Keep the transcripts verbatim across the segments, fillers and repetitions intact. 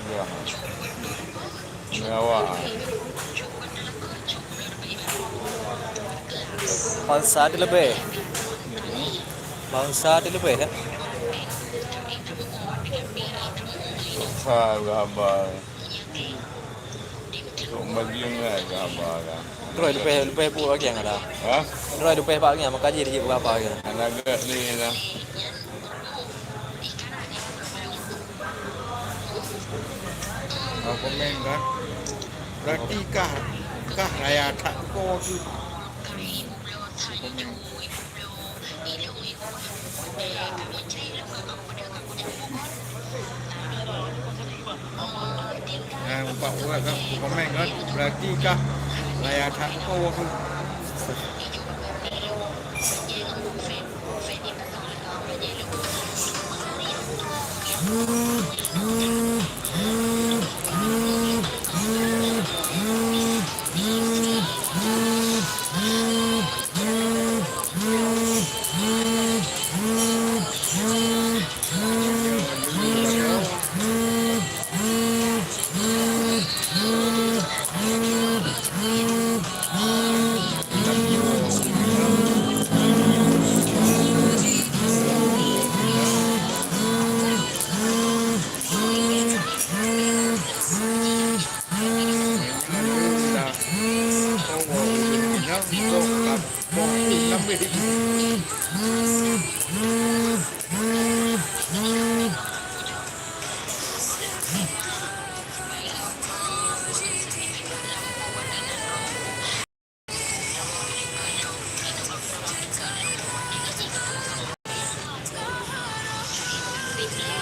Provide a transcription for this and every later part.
Ya. Nyawa. Bangsa di lebih. Bangsa di lebih, ya. Bangsa berhamba. Tok Bagian kan, ke haba kan. Droe leupah, leupah buet bagian ada. Ha? Droe leupah bak bagian, maka jih jeuet beurapa kan. Anak gak ni lah. Apa main kan? Berarti kah, kah raya that ko tu. Apa main? Nah, empat orang kan, komen kan, berarti kah raya that ko tu.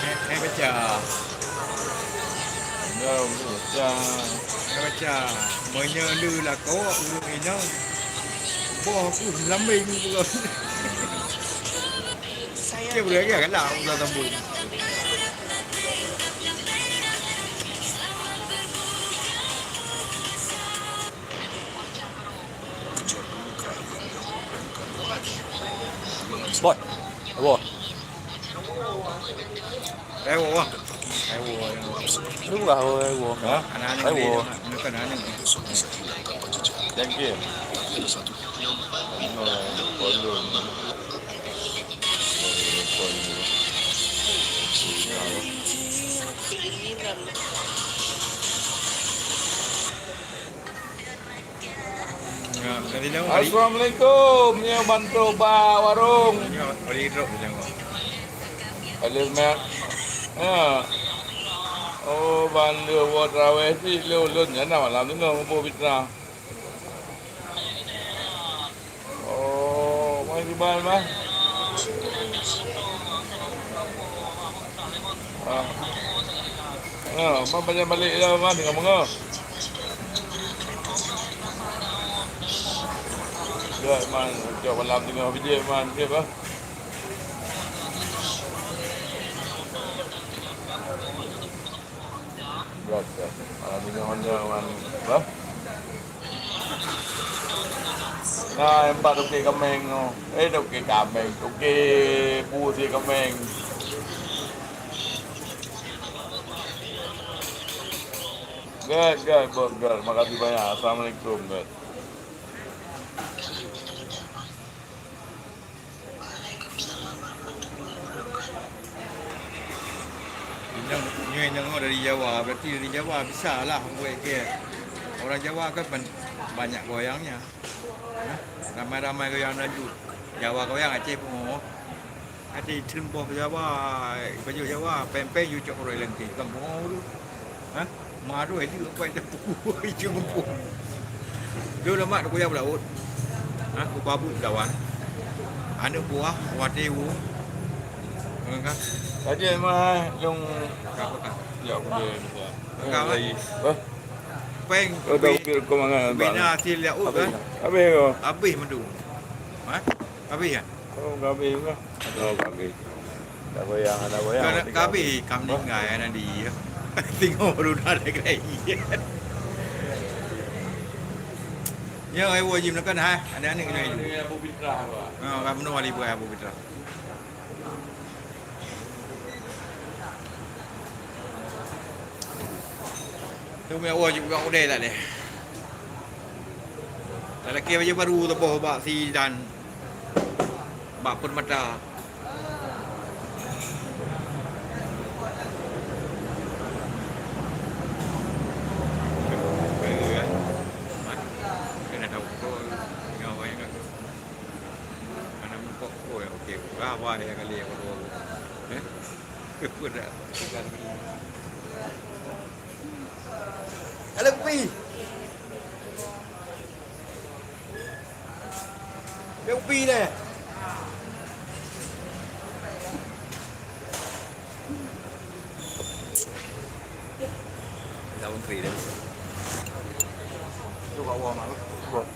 Hai, hai baca. Ya, baca. Hai baca. Meunyoe le lakoe ureueng inong, boh keuh meulambeng ureueng. Cek beureueng lagèe galak ureueng sambung. Bot. Awoe. Awoe, wah. Awoe, awoe. Lu lah, awoe, awoe. Ha? Anak-anak Awoe. Ni, ni kan anak ni. Thank you. Assalamualaikum. Nyoe bantu bak warong. Alif Mat. Ha. Oh, ban lheueh woe tarawih cit lé ulôn nyan na malam nyoe muphom fitnah. Oh, mai kiban, Bang. Ah. Ya, Man, banyak balik dah, Man, dengan bunga. Ya, Man, jom malam tengah video, Man, dia apa? Biasa. Malam tengah mana, Man, apa? Nah, empat toke kameng tu. Eh, toke kameng, toke pusi kameng. Good, good, bos, good. Makasih banyak. Assalamualaikum, good. Nyang, nyoe nyang dari Jawa, berarti dari Jawa bisa lah buat ke. Orang Jawa kan ban-, banyak goyangnya. Hah? Ramai-ramai goyang Melayu. Jawa goyang Aceh Pungo. Ada item boh Jawa, baju Jawa, peng-peng you cok orang lengkeh. Kan Pungo tu. Ha? Maroh itu apa itu? Itu mumpung. Dia lemak tu kuyang laut. Ha? Kupabu lawan. Anak buah, wateu. Kan? Tadi mah long. Apa kan? Ya, boleh. Kan? Lagi. Hah? Peng. Oh, dah ukir kau mangan. Bina hasil laut kan? Habis kau? Habis madu. Ha? Habis ya? Oh, habis juga. Oh, habis. Dah goyang, dah goyang. Kalau kabe kam ninggai nanti ya. Tengok baru dah ada gelai. Ya, ai woe jim kan hai. Ada aneuk kena itu. Ha, kan meunoe wali buat Abu Fitrah. Tu meuwoe jim buat udai tak deh. Lalaki baju baru teuboh bak si dan bak permata. Kena tahu ko nyawa yang aku. Mana mengkok ko yang okey. Wah, wah, yang kali yang kedua. Eh? Udah. Ada kopi. Ada kopi deh. Daun kering deh. Tu kat bawah mak. Buat.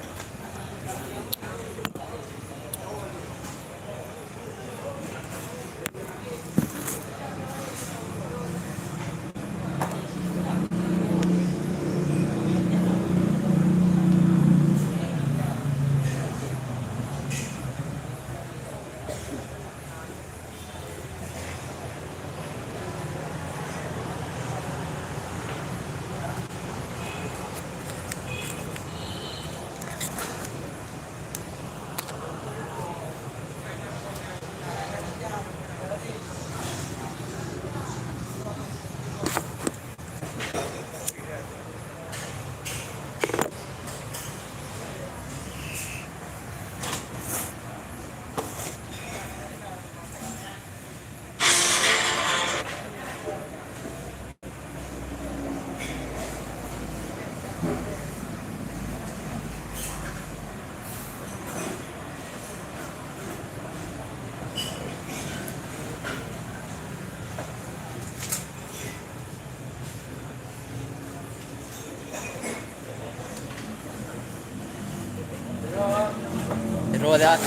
Roda.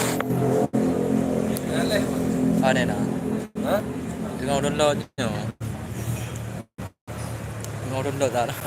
Ada dah. Ha? Tengah download nyoe. Tengah download dah.